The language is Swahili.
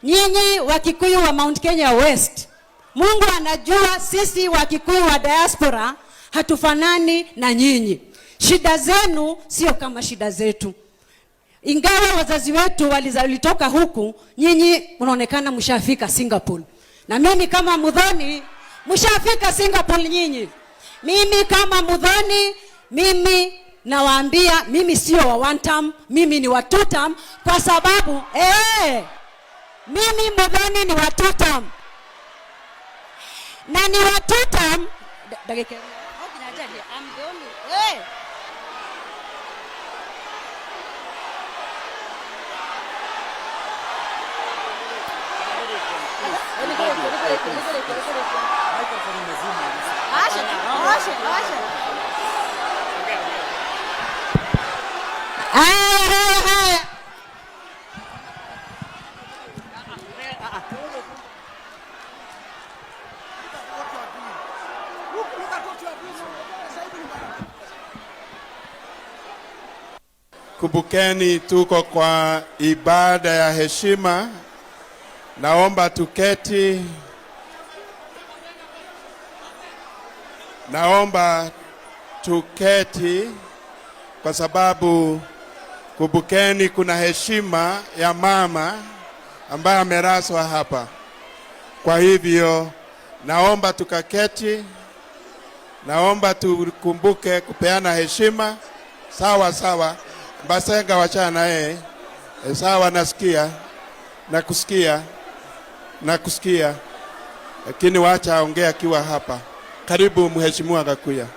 Nyinyi Wakikuyu wa Mount Kenya West, Mungu anajua sisi Wakikuyu wa diaspora hatufanani na nyinyi. Shida zenu sio kama shida zetu. Ingawa wazazi wetu walitoka huku, nyinyi mnaonekana mshafika Singapore. Na mimi kama Muthoni, mshafika Singapore nyinyi. Mimi kama Muthoni, mimi nawaambia mimi sio wa one term, mimi ni wa two term kwa sababu mimi Muthoni ni wa two term. Na ni wa two term. Dakika. I'm the only. Haya, haya, haya. Kumbukeni tuko kwa ibada ya heshima. Naomba tuketi. Naomba tuketi kwa sababu kumbukeni kuna heshima ya mama ambaye amelazwa hapa. Kwa hivyo naomba tukaketi. Naomba tukumbuke kupeana heshima. Sawa sawa. Basenga wachana na yeye. Sawa, nasikia. Nakusikia. Nakusikia. Lakini wacha aongee akiwa hapa. Karibu Mheshimiwa Gakuya.